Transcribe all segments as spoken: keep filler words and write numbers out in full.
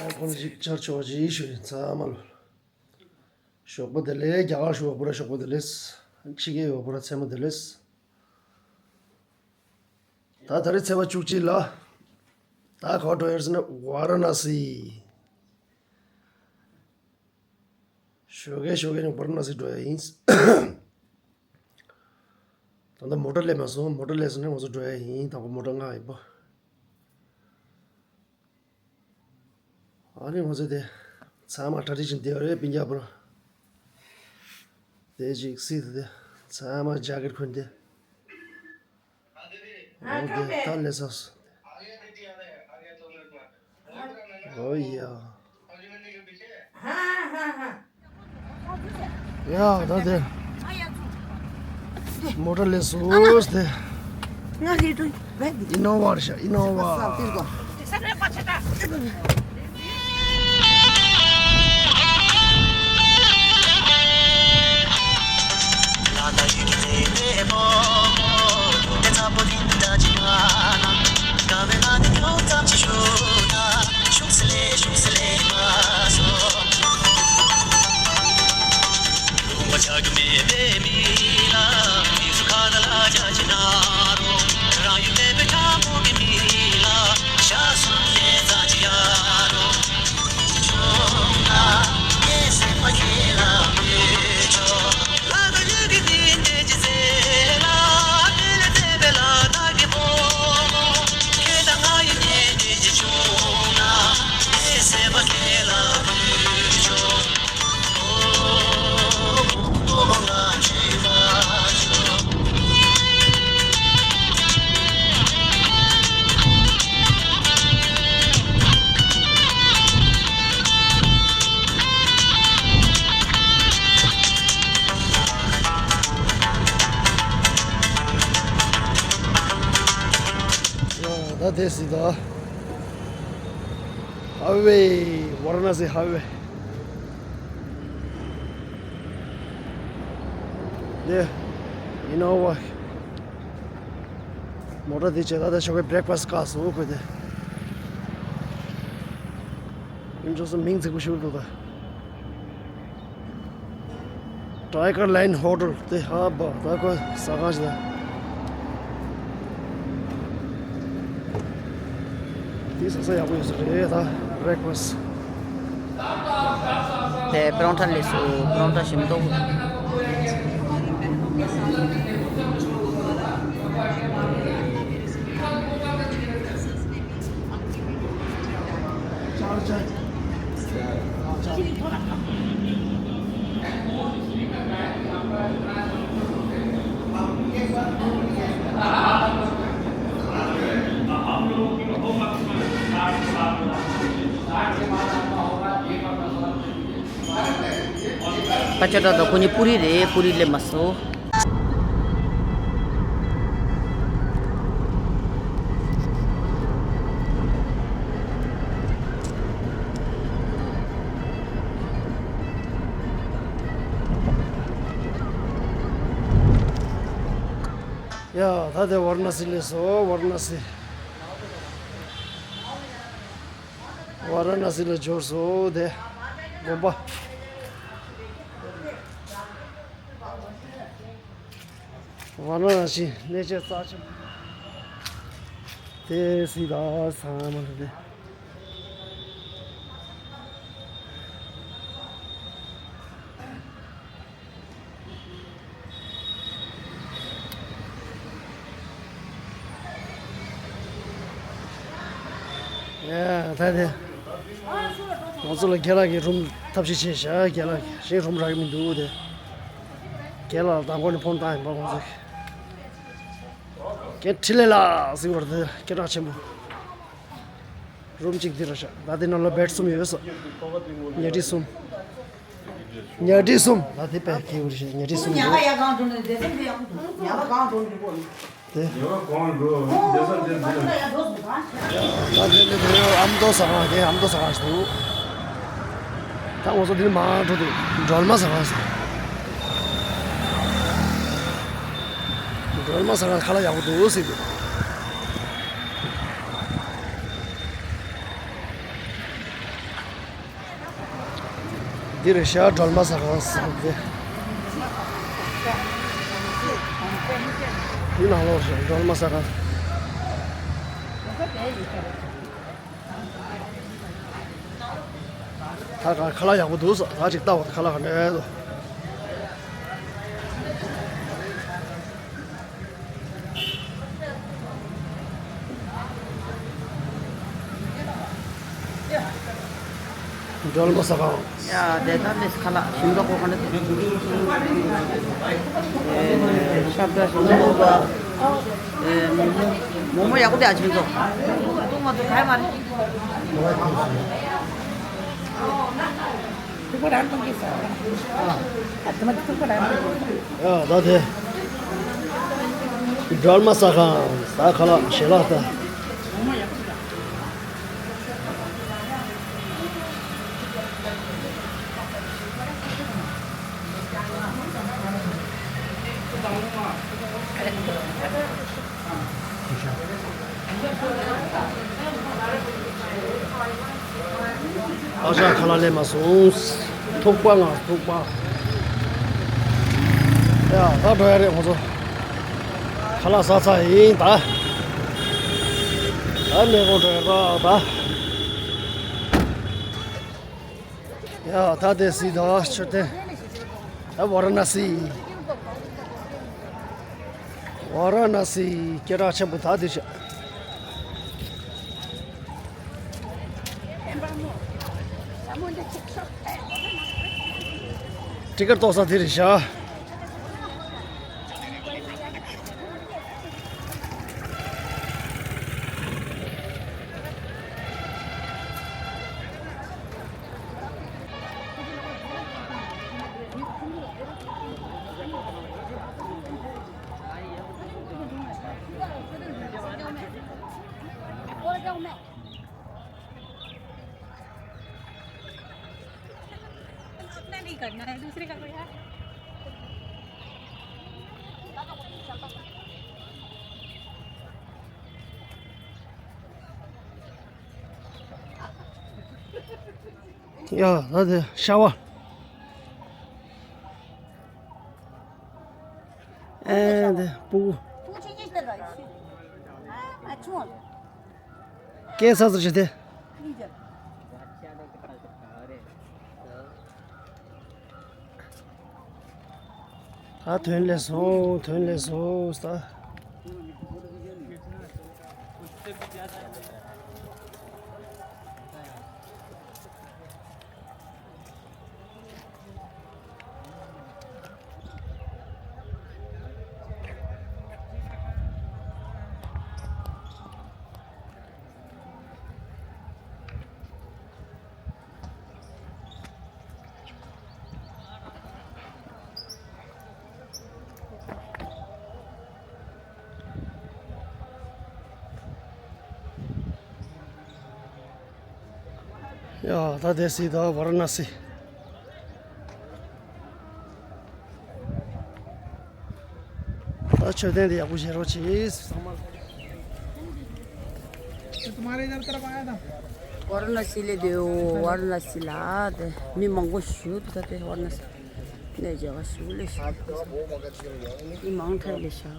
ཁོང་ཅིག་ཆར་ཆོག་ཅིག་ཞུ་ཡིན་ཚང་མ་ལ། ཞོགས་པ་བདེ་ལེགས། རྒྱ་གར་ཞོགས་པ་ར་ཞོགས་པ་བདེ་ལེགས། ཕྱི་རྒྱལ་ཞོགས་པ་ར་མཚན་མོ་བདེ་ལེགས། ད་ད་རེས་ཚེས་པ་བཅུ་གཅིག་ལ། ད་ག་པར་འགྲོ་ཡ་ཟེར་ན་ཝཱ་ར་ཎ་སི། ཞོགས་ཀས་ཞོགས་ཀས་ནས་ཝཱ་ར་ཎ་སི་འགྲོ་ཡ་ཡིན། ད་ལྟ་མོ་ཊ་སླེབས་མ་སོང་། མོ་ཊ་སླེབས་སོང་ན་ང་ཚོ་འགྲོ་ཡ་ཡིན། དང་པོ་མོ་ཊ་མངགས་ཡིན་པ། ཨ་ནི་ང་ཚོ་དེ་ཚང་མ་གྲ་སྒྲིག་བྱས་བསྡད་ཡོད་རེད། སྤུན་ཀྱག་པོ་དེ་ཅིག་སྲིད་དེ་ཚང་མ་ཇེ་ཀེཊ་གོན་ཏེ། འོ་དེ་ད་སླེབས་ཚར་སོང་། འོ་ཡ། ཡ་ད་དེ་མོ་ཊ་སླེབས་སོང་དེ། ང་ལས་དྲུང་བས་འདི། ཨི་ནོ་ཝ་རེད་ཤག་ཨི་ནོ་ཝ། ས་ཏིར་གོ། ད་དེ་སྲིད་ད། ཧའི་ཝེ། ཝཱ་ར་ཎ་སི་ཧའི་ཝེ། དེ་ཨི་ནོ་ཝ། མོ་ཊ་དེ་བྱས་ད་ལྟ་ཞོགས་པའི་བྷི་རེག་ཕ་སི་བཀག་སོང་ཁོས་དེ། ཡིན་ཙང་མིང་རྫིག་པོ་ཞིག་འདུག་ད། Tiger Line Hotel དེ་ཧ་བ་ད་ཁོ་ཟ་ཁང་ཞིག་ད། དེ་ཟ་ས་ཡག་པོ་ཡོད་ས་རེད་ད། བྷི་རེག་ཕ་སི། དེ་པ་རོང་ཊ་ལས་སུ་པ་རོང་ཊ་ཞིམ་ཏོག་པ་ཅ་ཏྲ་དང་ཁོ་གཉིས་པུ་རི་རེད། པུ་རི་སླེབས་མ་སོང་། ཡ་ད་དེ་ཝཱ་ར་ཎ་སི་སླེབས་སོང་། ཝཱ་ར་ཎ་སི། ཝཱ་ར་ཎ་སི་ལ་འབྱོར་སོང་། དེ་དགོན་པ། ཝཱ་ར་ཎ་སི་གནས་མཆོག་རྩ་ཆེན་པོ། དེ་སྲིད་ད་ཚང་མ་ལ་དེ། ཡ་ད་དེ། ང་ཚོ་ལ་རྒན་ལགས་ཀྱིས་རུམ་ཐབས་ཤེས་བྱས་བཞག་རྒན་ལགས་ཀྱིས་གཞན་རུམ་རག་གི་མི་འདུག་དེ། རྒན་ལགས་ལ་མདང་དགོང་ནས་ཕོན་བཏང་ཡིན་པ་ཁོང་ཚོས། རྒན་འཕྲིན་ལས་ལགས་ཟེར་བར་དེ་སྐད་གྲགས་ཆེན་པོ། རུམ་གཅིག་འདི་ར་ཤག་ད་འདི་ནང་ལ་བེད་གསུམ་ཡོད་ས། ཉལ་ཁྲི་གསུམ། ཉལ་ཁྲི་གསུམ། ད་དེ་པས་ཁེ་བུར་ཤག་ཉལ་ཁྲི་གསུམ་ཡོད། དེ། ད་དེ་ནི་དེ་ཨ་མདོ་ཟ་ཁང་། དེ་ཨ་མདོ་ཟ་ཁང་ཞིག་འདུག་ད་ང་ཚོ་འདིར་མར་འགྲོ་འདུག་སྒྲོལ་མ་ཟ་ཁང་ཟེར། སྒྲོལ་མ་ཟ་ཁང་ཁ་ལག་ཡག་པོ་འདུག་ཟེར་འདུག། འདི་རེད་ཤག་སྒྲོལ་མ་ཟ་ཁང་ཟེར་དེ། འདི་ནང་ལོགས་ཤག་སྒྲོལ་མ་ཟ་ཁང་། ད་ག་ཁ་ལག་ཡག་པོ་འདུག་ཟེར། ད་ཅིག་ལྟ་བ་ད་ཁ་ལག་ག་འདྲ་འདུག་སྒྲོལ་མ་ཟ་ཁང་། ཡ་དེ་ད་ལས་ཁ་ལག་ཞིམ་འདྲ་པོ་ག་འདྲ་དེ། ཨེ་ཤ་བཀྲ་ཞིམ་འདྲ་པོ། ཨེ་མོག་མོག་མོག་མོག་ཡག་པོ་དེ་ཨ་ཆེན་ཚོ། ཏུང་མ་ཏུ་ག་ཡ་མ་རེད། ཏུ་པ་རང་ཏུང་གི་ས། ཨ་ཏུ་མ་ཏུ་པ་རང་ཏུང་གི་ས། ཡ་ད་དེ། སྒྲོལ་མ་ཟ་ཁང་ཟ་ཁ་ལག་ཞལ་ལག་ད། ཨ་ཅག་ཁ་ལག་ལས་མ་སོང་། ཐུག་པ་ང་ཐུག་པ། ཡ་ད་འགྲོ་ཡ་རེད་ང་ཚོ། ཁ་ལག་ཟ་ཚར་ཡིན་ད། ད་མེ་གོ་འགྲོ་ཡ་ར་ད། ཡ་ད་དེ་སི་ད་མཆོད་རྟེན། ད་ཝ་ར་ཎ་སི། ཝ་ར་ཎ་སི་སྐད་གྲགས་ཆེན་པོ་ད་དེ་ཤག་ཊི་ཀེ་ཊི་གཏོང་ས་དེ་རེད་ཤག अपना नहीं करना है, दूसरे का कोई है। ཡ་ད་དེ་ཤ་བ། ཨེ་དེ་སྤུ་གུ། སྐད་ས་ཟེར་ཞིག་དེ། ད་ཐོན་ལེ་སོང་། ཐོན་ལེ་སོང་ས། ཡ་ད་དེ་སི་ད་ཝ་ར་ཎ་སི། ད་མཆོད་རྟེན་དེ་ཡག་པོ་བཞེངས་རོགས་གྱིས། ཚང་མ། ཝ་ར་ཎ་སི་ལ་དེ་ཝ་ར་ཎ་སི་ལ་དེ་མི་མང་པོ་ཞིག་འདུག་ད་དེ་ཝ་ར་ཎ་སི་ནས་མཇལ་ཁ་ཞུ་ལེ་ཞུ། མི་མང་ཐལ་ལེ་ཤག་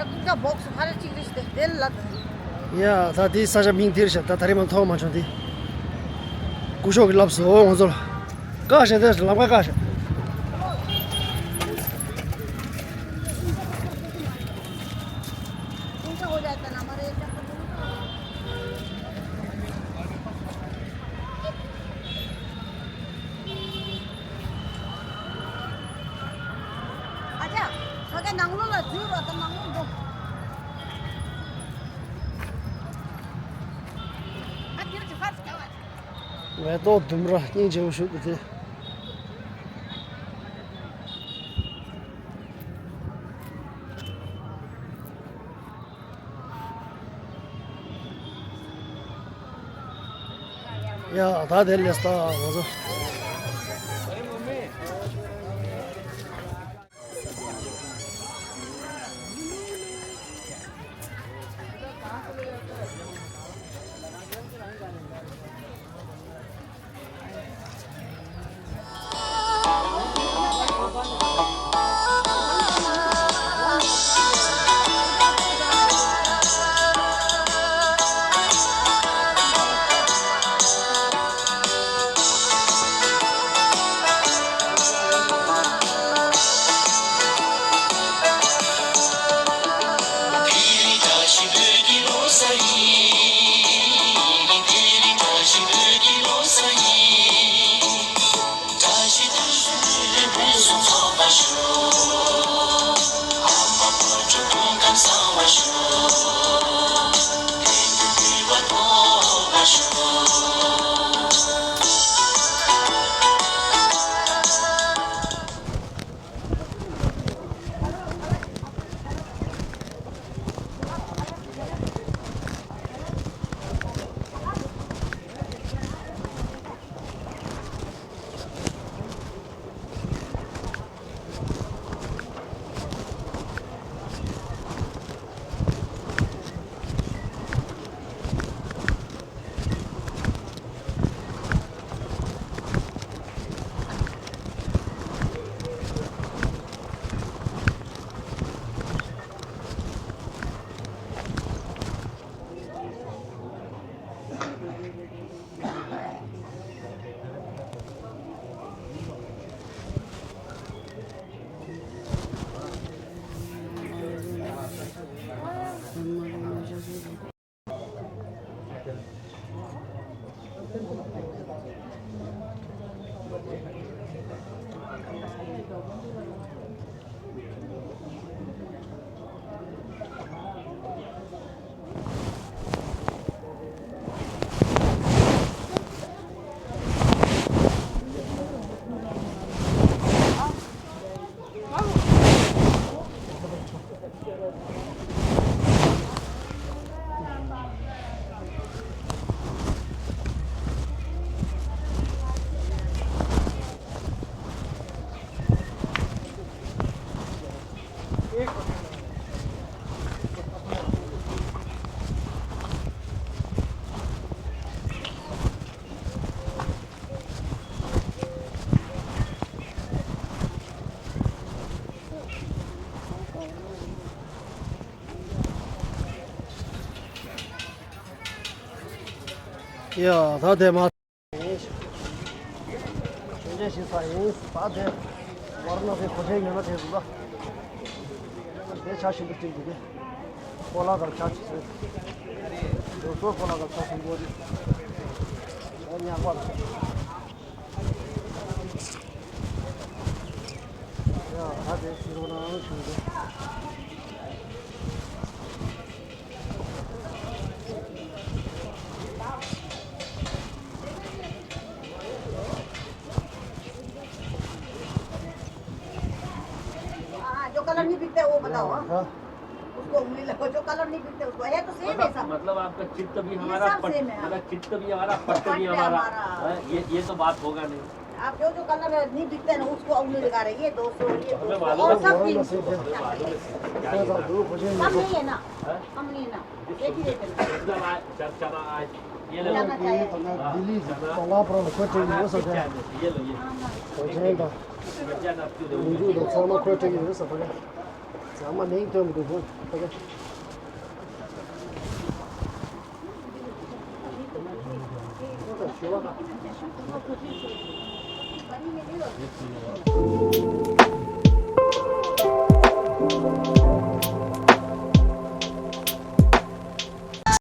ཀུན་དགའ་སྦོག་སུ་ཕ་ར་གཅིག་རེད་ཤི་དེ་དེ་ལ་ལབ། ཡ་ད་དེ་ས་ཆ་མིང་དེར་བཞག་ད་ད་རེས་མ་མཐོང་མ་བྱུང་དེ། སྐུ་ཞབས་ཀྱིས་ལབ་སོང་ང་ཚོ་ལ། བཀག་བཞག་དེ་ལམ་ཁ་བཀག་བཞག་ཨ་ཅག་ཕ་གི་ནང་ལོགས་ལ་འཛུལ་རོགས་ད་ནང་ལོགས་འགྲོ། ཨ་དེར་གྱི་ཧར་སྐྱ་བ། མེ་ཏོག་ལྡུམ་ར་སྙིང་རྗེ་བོ་ཞུགས་འདུག་སྟེ། ཡ་ད་དེ་ལས་ད་ང་ཚོ། ཡ་ད་དེ་མ། ཞལ་འབྱེད་བྱེད་ས་ཡིན། ད་དེ་བར་ན་དེ་གོ་ཆེན་ཡོད་ན་དེ་ཟུག་ལ། དེ་ཆ་ཞིམ་པོ་སྟེར་གྱི་དེ། ཀོ་ལ་དང་ཆ་ཆི་ཟེར། རྡོ་སོལ་ཀོ་ལ་དང་ཆ་ཞིམ་པོ་རེད། ད་ཉག་པ་རེད། ཡ་ད་དེ་ཕྱི་རོལ་ནང་བྱུང་དེ། हाँ, जो कलर नहीं बिकता है, वो बताओ, हाँ। हाँ। उसको उंगली लगाओ, जो कलर नहीं बिकता है, उसको। ये तो सेम है मतलब, सब। मतलब, आपका चित्त भी ये हमारा, सब पट-, सेम है। मतलब, चित्त भी हमारा, पट भी पट भी हमारा। हमारा। हाँ, ये, ये तो बात होगा नहीं। आप जो, जो कलर नहीं बिकता है ना, उसको उंगली लगा रहे। ये दो सौ, ये हमें दो सौ, मालूम और है, सब तीन सौ। हमें मालूम है। क्या ये बात? कम नहीं है ना? हाँ? कम नहीं है ना? ये भी देते हैं। मतलब, आज, जब चना आज, ये लो। चना क्या है? दिल्ली से चना। पलाव पर खोटे में वो सब है। ये लो, ये। हाँ, हाँ। खोटे में। ये चना क्यों दे? मुझे तो सामान खोटे में वो सब है। ཨ་མ་ནིང་ཐོན་མི་འདུག་གོ།